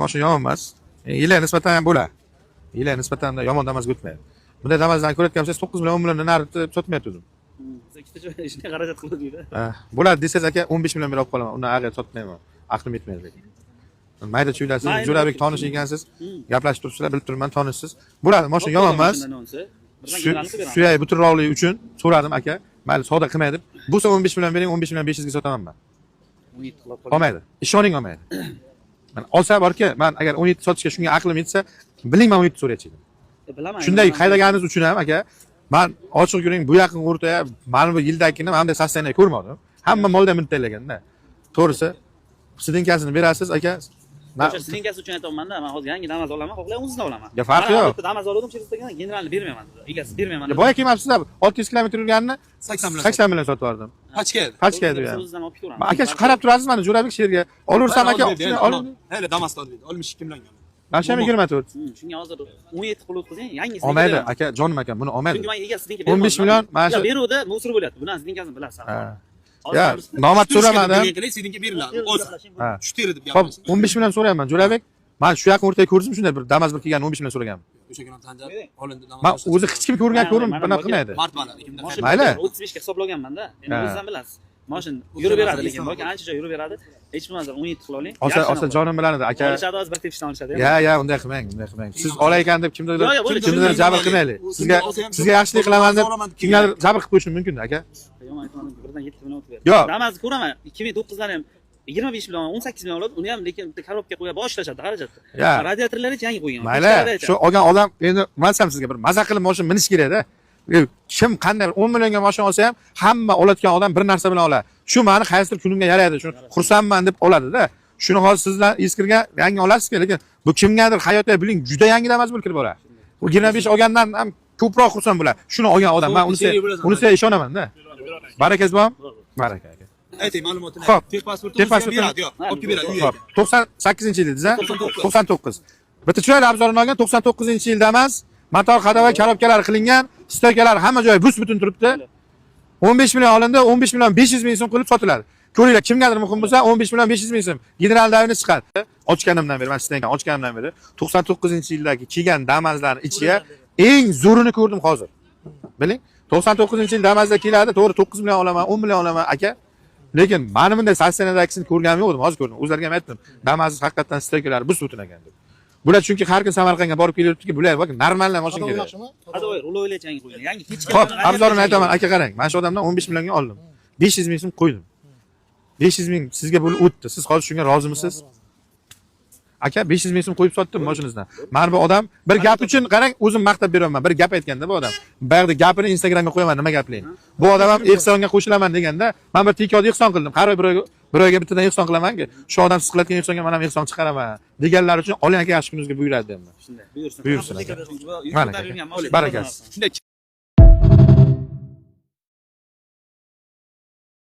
Mashina yomon emas. Yilga nisbatan ham bo'ladi. Yilga nisbatan yomon Damazga o'tmaydi. Bunday Damazdan ko'rayotgan bo'lsangiz 9 million 10 million nari deb sotmayotgandim. Ikkita joy shunday xarajat qildik-da. Ha, bo'ladi desangiz aka, 15 million berib olib qolaman. Undan ag'ir sotmayman. Aqlim yetmaydi lekin. Mayda chuylar, siz Mayli. Jo'rabek tonish ekansiz. Gaplashib turibsizlar, bilib turibman, tanishsiz. Bo'ladi, mashina yomon emas. Suyak butunroqligi uchun so'radim aka. Mayli, savdo qilmay deb. Bo'lsa 15 million bering, 15 million 500 ga sotaman man. Olmaydi. Ishoning, olmaydi. Man olsa borki, man agar 17 sotishga shunga aqlim yetsa, biling, man 17 so'raychi edim. Bilaman. Shunday haydaganingiz uchun ham aka, man ochiq ko'ring, bu yaqin o'rtaga mana bu yildagini mana bunday состояние ko'rmadim. Hamma molda minib tayyorlaganda. To'g'risi, сиденька sini berasiz aka. O'sha сиденька si uchun aytyapman-da, man hozir yangi Damas olaman, xohlagan o'zizdan olaman. Ya, farqi Man yo'q. odatda Damas olgandim, chetdan generalni bermayman dedi. Egasi bermayman dedi. Boya kelmabsizlar, 600 kilometr yurganini 80 million. 80 million sotib yubordim. Pachka edi. Pachka edi u ham. O'zizdan olib ketaveramiz. Aka, shu qarab turasiz mana Jo'rabek shu yerga. Olaversam aka, oling. Hali Damasda olib berdi. 62 millionga. Mana shu ham 24. Shunga hozir 17 qilib o'tkazing, yangisini Olmaydi beraman. Aka, jonim akam, buni olmaydi. Chunki man egasi сиденька 15 million mana shu beruvdi, musor bo'lyapti. Buni сиденька sini bilasiz. Ha. Ya, nomard so'ramadim. Сиденька beriladi. Olsa. Ha. Tushdi deb Xo'p, gaplashing. 15 million so'rayapman, Jo'rabek. Man shu yaqin o'rtaga ko'rdim, shunday bir Damas bir kelgan 15 million so'raganman. O'sha kuni Sanjar olindi Damas. Man o'zi hech kim ko'rgan ko'rim, bunaqa qilmaydi. Mart bo'ladi. Kimda? Mashina Mayli. 35 ga hisoblaganman-da. Endi Ha. o'zizdan bilasiz. Mashina yuraveradi, lekin yoki ancha joy yuraveradi. Hech bo'lmasa 17 qila oling. Olsa, olsa jonim bilan edi, aka. Olishadi, hozir bir tepishdan olishadi. Ya, ya, unday qilmang, unday qilmang. Siz olar ekan deb kimdirdir, Yo'q, yo'q, bo'ldi, kimdirdir tushundim. jabr qilmaylik. Sizga Olsa ham sizga yaxshilik qilaman deb olaman deb kimgadir jabr qilib qo'yishim mumkin aka. Yomon aytmadim, birdan 7 million o'tib berdi. Yo'q. Damasni ko'raman, 2009 dan ham 25 million, 18 million olib, uni ham lekin bitta korobka qo'yib boshlashadi xarajatni. Ya. Radiatorlari yangi qo'ygan. Mayli, shu olgan odam endi nima desam sizga, bir maza qilib mashina minish kerak-da. Kim qanday 10 millionga mashina olsa ham, hamma olayotgan odam bir narsa bilan oladi. Shu mani qaysidir kunimga yaraydi, shuni xursandman deb oladi-da. Shuni hozir sizlar eskirgan yangi olasizki, lekin bu kimgadir hayotda biling, juda yangi Damas bo'lib kirib boradi. U 25 olgandan ham ko'proq xursand bo'ladi. Shuni olgan odam, man unisiga ishonaman-da. Barakasi bormi? Baraka aka. Ayting ma'lumotini. Xo'p. Texpasportni Texpasportni- beradi, yo'q. Olib kelib beradi uyga. Xo'p, 98-yil dedingiz, a? 99. Bitta chiroyli обзор ini olgan 99-yilda emas, motor ходовой korobkalari qilingan, стойка lar hamma joyi bus butun turibdi. 15 million olindi, 15 million 500 ming so'm qilib sotiladi. Ko'ringlar, kimgadir muhim bo'lsa 15 million 500 ming so'm. General davini chiqadi. Ochganimdan beri, mana sizdan ochganimdan beri 99-yildagi kelgan Damazlarning ichiga eng zo'rini ko'rdim hozir. Biling, 99-yil Damazda keladi, to'g'ri 9 million olaman, 10 million olaman aka. Lekin mani bunday состояние dagisini ko'rganim yo'q edim, hozir ko'rdim. O'zlariga ham aytdim. Damas haqiqatdan стойка lari bus butun ekan deb. Bular chunki har kun Samarqandga borib kelyaptiki, bular нормальный mashina kerak. Ходовой, ruloylar yangi qo'ygan. Yangi hech Xo'p, обзор ini aytaman, aka qarang. Mana shu odamdan 15 millionga oldim. 500 ming so'm qo'ydim. 500 ming sizga bo'lib o'tdi. Siz hozir shunga rozimisiz? Aka, 500 ming so'm qo'yib sotdim mashinangizdan. Mana bu odam bir gap uchun qarang, o'zim maqtab beraman. Bir gap aytganda bu odam. Bayog'da gapini Instagramga qo'yaman, nima gapligini. Bu odam ham ehsonga qo'shilaman deganda, men bir tekod ehson qildim. Har oy bir oyga bittadan ehson qilamanki, shu odam siz qilayotgan ehsonga men ham ehson chiqaraman deganlar uchun oling aka, yaxshi kuningizga buyuradi deyman. Shunday. Buyursin. Buyursin aka. Yuk Mana ko'tarib aka. yurgan mol. Barakasi. Shunday.